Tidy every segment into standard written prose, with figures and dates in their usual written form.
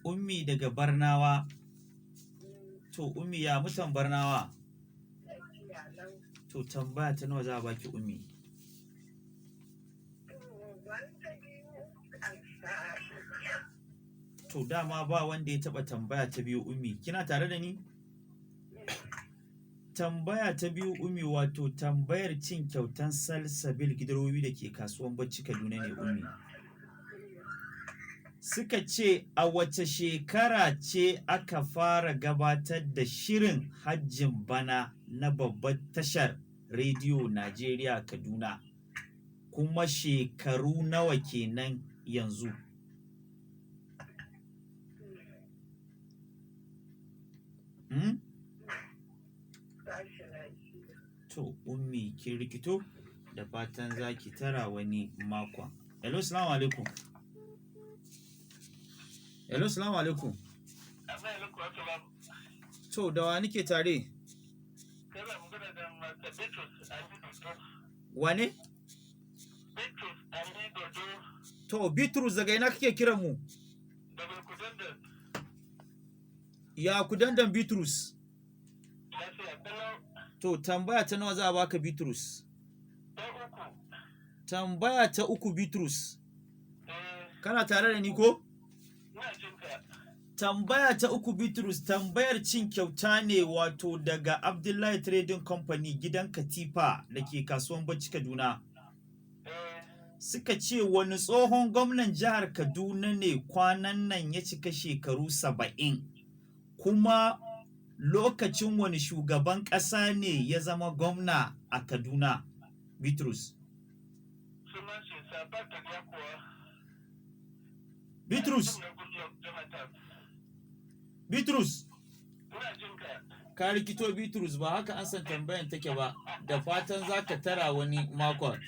Ummi daga Barnawa. To Ummi, ya mutan Barnawa? Lafiya lau. To tambaya ta nawa za a baki, Ummi? To wanda biyu a To dama ba wanda ya taba tambaya ta biyu, Ummi. Kina tare da ni? Tambaya ta biyu, Ummi, wato tambayar cin kyautan Salsabil gidarowi da ke kasuwan Bacci Kaduna ne, Ummi. Suka ce a wace shekara ce aka fara gabatar da shirin hajjin bana na babbar tashar Rediyo Najeriya Kaduna, kuma shekaru nawa kenan yanzu? Hmm? Tashi lafiya. To, Ummi, kin rikito, da fatan za ki tara wani makon. Hello, salamu alaikum. Hello, salamu alaikum. To, da wa nike tare? Wane? To, Bitrus, daga ina kake kiran mu? Ya kudandan, Bitrus? To, tambaya ta nawa za a baka, Bitrus? Tambaya ta uku, Bitrus. Kana tare da ni ko? Tambaya ta uku, Bitrus, tambayar cin kyauta ne, wato daga Abdullahi Trading Company gidan Katifa da ke kasuwan Bacci Kaduna. Suka ce wani tsohon gwamnan jihar Kaduna ne kwanan nan ya cika shekaru 70, kuma lokacin wani shugaban ƙasa ne ya zama gwamna a Kaduna, Bitrus? Sunan shi Sabat Yakuwa. Bitrus, Bitrus, Ina jin ka. Ka rikito, Bitrus, ba haka an san tambayan take ba, da fatan za ka tara wani makon.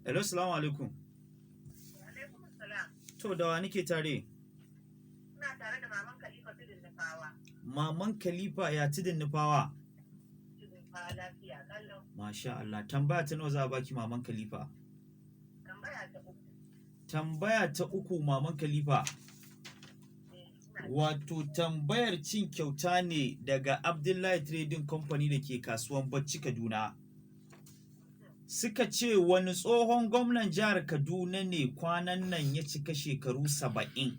Hello, salamu alaikum. Alaikum salam. To, da wa nake tare? Ina tare da maman Khalifa Tudun Nufawa. Maman Khalifa, ya Tudun Nufawa? Tudun Nufawa lafiya kalau. Masha Allah, tambaya ta nawa za a baki, Maman Khalifa? Tambaya ta uku. Tambaya ta uku, Maman Khalifa. Eh, ina Wato tambayar cin kyauta ne daga Abdullahi Trading Company da ke kasuwan Bacci Kaduna. Suka ce wani tsohon gwamnan jihar Kaduna ne kwanan nan ya cika shekaru 70,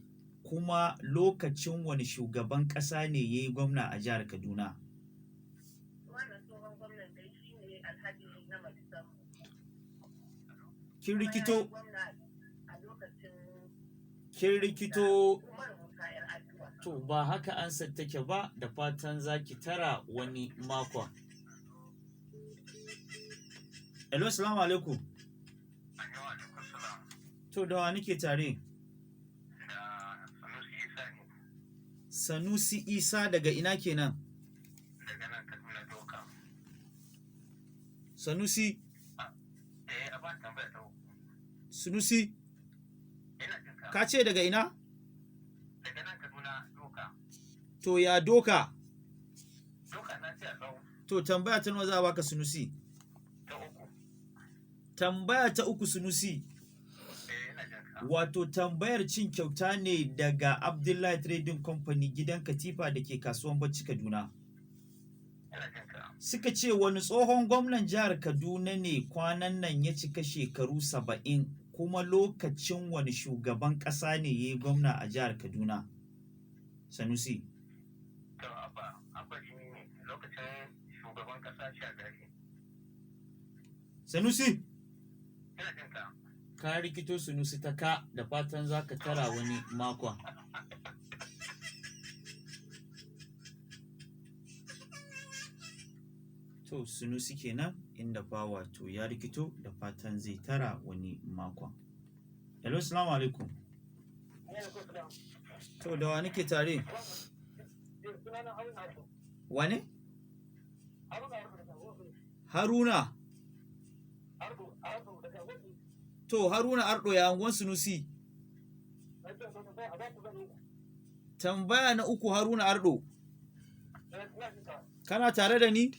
kuma lokacin wani shugaban ƙasa ne ya yi gwamna a jihar Kaduna? Wannan tsohon gwamnan dai shi ne Alhaji Namadi Sambo. Kin rikito, Gwamna a lokacin kin rikito. Umar Musa 'Yar'aduwa. To ba haka ansa take ba, da fatan za ki tara wani makon. Hello, salamu alaikum. To da wa nake tare? Da Sanusi Isa ne. Sanusi Isa daga ina kenan? Daga nan Kaduna Doka. Sanusi, Eh, a ba tambaya ta uku. Sanusi, Ina jin ka. ka ce daga ina? Daga nan Kaduna Doka. To ya Doka? Doka na ce a tsawo. To tambaya ta nawa za a baka, Sanusi? Ta uku. Tambaya ta uku, Sanusi. Eh, ina jin ka. Wato tambayar cin kyauta ne daga Abdullahi Trading Company gidan Katifa da ke kasuwan Bacci Kaduna. Ina jin ka. Suka ce wani tsohon gwamnan jihar Kaduna ne kwanan nan ya cika shekaru 70, kuma lokacin wani shugaban ƙasa ne ya yi gwamna a jihar Kaduna? Sanusi. To Abba, Abba Jini ne lokacin shugaban kasa Shagari. Sanusi. Ina jin ka. Ka rikito, Sanusi, ta ka, da fatan za ka tara wani makon. To Sunusi kenan, inda fa wato ya rikito, da fatan zai tara wani makon. Hello, salamu alaikum. To da wa nake tare? Wane? Haruna. To Haruna Ardo, ya anguwan Sunusi? Tambaya na uku, Haruna Ardo. Kana tare da ni?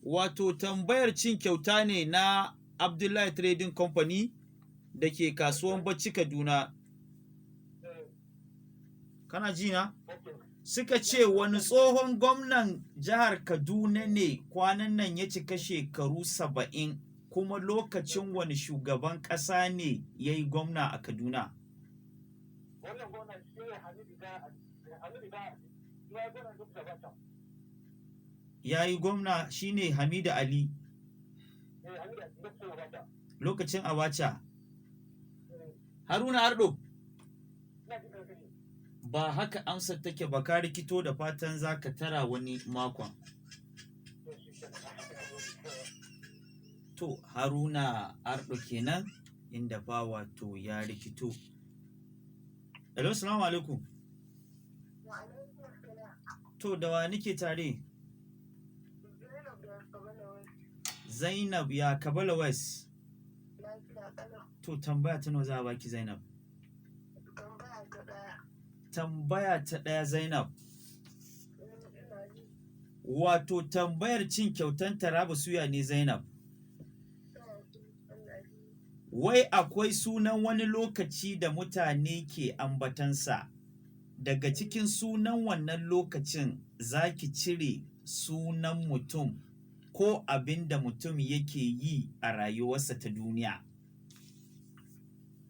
Wato tambayar cin kyauta ne na Abdullahi Trading Company da ke kasuwan Bacci Kaduna. Kana ji na? Okay. Suka ce wani tsohon gwamnan jihar Kaduna ne kwanan nan ya cika shekaru 70 kuma lokacin wani shugaban ƙasa ne ya yi gwamna a Kaduna. Wannan gwamnan shi ne Hamidu da Hamidu da ya yi gwamnan duk da bata. Ya yi gwamna shine Hamidu Ali Eh, Hamidu duk da bata. lokacin Abacha. Haruna Ardo. Ina jin ka kake. Ba haka amsar take ba, ka rikito, da fatan za ka tara wani makon. To shi kenan. To Haruna Ardo kenan inda fa wato ya rikito. Hello, salamu alaikum. Wa alaikum salam. To da wa nike tare? Zainab da Kabala West. Zainab ya Kabala West. Lafiya kalau. To tambaya ta nawa za a baki, Zainab? Tambaya ta ɗaya. Tambaya ta ɗaya, Zainab. Ina ji. Wato tambayar cin kyautan Taraba Suya ne, Zainab. To, ina ji. Wai akwai sunan wani lokaci da mutane ke ambatansa. Daga cikin sunan wannan lokacin za ki cire sunan mutum ko abin da mutum yake yi a rayuwarsa ta duniya.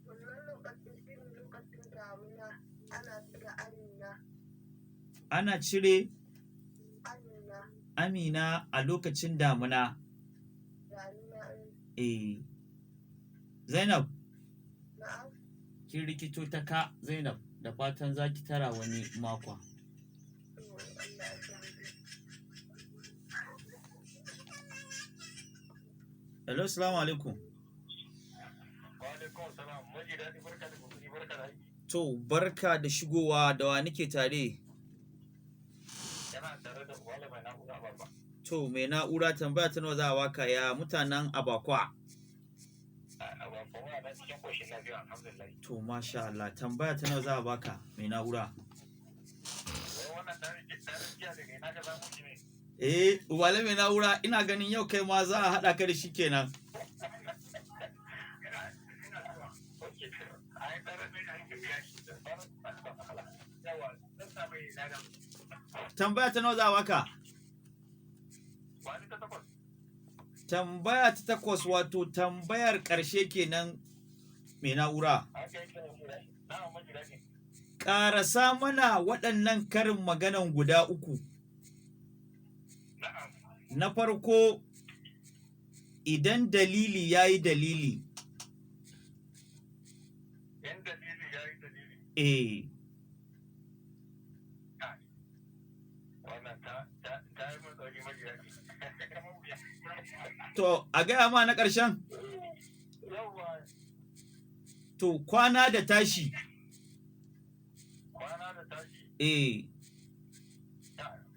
Wannan lokacin shi ne lokacin damina, ana cire Amina. Ana cire Amina. Amina a lokacin damuna. Damina. Eh. Zainab, Na'am. kin rikito ta ka, Zainab, da fatan za ki tara wani makon. To, Allah ya sa mu. Hello, salamu alaikum. Wa alaikum salam. Maji daɗi, barka da kokari, barka da aiki. To, barka da shigowa, da wa nake tare? Yana tare da Wale mai na'ura baba. To, mai na'ura, tambaya ta nawa za a waka, ya mutanen Abakwa? A ba kuma na cikin koshin lafiya, alhamdulillah. To, masha Allah, tambaya ta nawa za a baka, mai na'ura? Wai wannan tarin jiya daga ina ka samu shi ne? Eh, Wale mai na'ura, ina ganin yau kai ma za a haɗa ka da shi kenan. Okay. Ai tarin ne ai biya shi. Yawa, zan samu ina ga. Tambaya ta nawa za a baka? Wani ta takwas. Tambaya ta takwas, wato tambayar ƙarshe kenan, mai na'ura. Haka yake maji daɗi. Na'am, maji daɗi. Ƙarasa mana waɗannan karin maganan guda uku. Na'am. Na farko, idan dalili ya yi dalili. Yan dalili ya yi dalili. Eh, Wannan ta yi mun tsauri, maji daɗi. To, a gaya ma na ƙarshen? Yawwa. To, kwana da tashi. Kwana da tashi. Eh,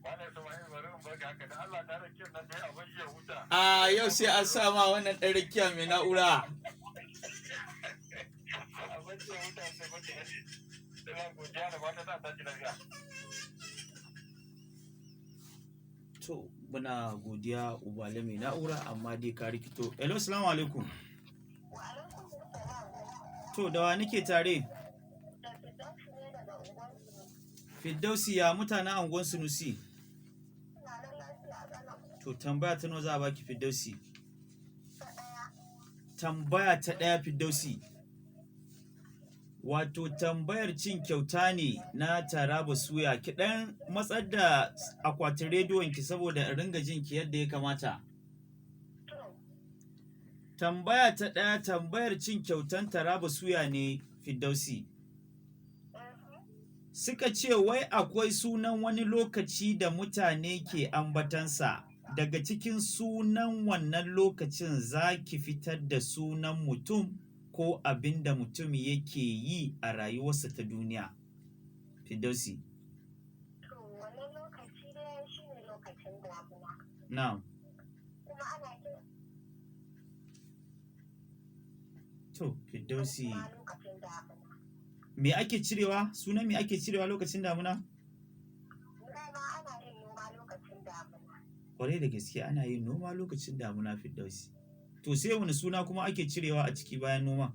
Wannan su mai bari in barka haka da Allah ta rake nan dai abin ya huta. A yau sai an sa ma wannan ɗan rakiya, mai na'ura. Abin ya huta sai maji daɗi. Ina godiya da fata za ta tashi lafiya. To, muna godiya, Ubale mai na'ura, amma dai ka rikito. Hello, salamu alaikum. Wa alaikum salam. To, da wa nake tare? Da Firdausi ne daga unguwarsu. Firdausi, ya mutanen anguwan Sunusi? Ina nan lafiya kalau. To, tambaya ta nawa za a baki, Firdausi? Ta ɗaya. Tambaya ta ɗaya, Firdausi. Wato tambayar cin kyauta ne na Taraba Suya. Ki ɗan matsar da akwatin rediyon ki saboda in ringa jin ki yadda ya kamata. To, Tambaya ta ɗaya, tambayar cin kyautan Taraba Suya ne, Firdausi. Suka ce wai akwai sunan wani lokaci da mutane ke ambatansa. Daga cikin sunan wannan lokacin za ki fitar da sunan mutum ko abin da mutum yake yi a rayuwarsa ta duniya. Firdausi. To, wannan lokaci dai shi ne lokacin damuna. Na'am. Kuma ana kin To, Firdausi. kuma lokacin damuna. Me ake cirewa? Sunan me ake cirewa lokacin damuna? Noma, ana yin noma lokacin damuna. Kwarai. Kwarai da gaske ana yin noma lokacin damuna, Firdausi. To sai wani suna kuma ake cirewa a ciki bayan noma?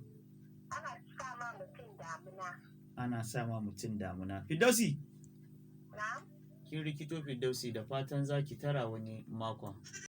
Ana sa ma mutum damuna. Ana sa ma mutum damuna. Firdausi! Na'am. Kin rikito, Firdausi, da fatan za ki tara wani makon.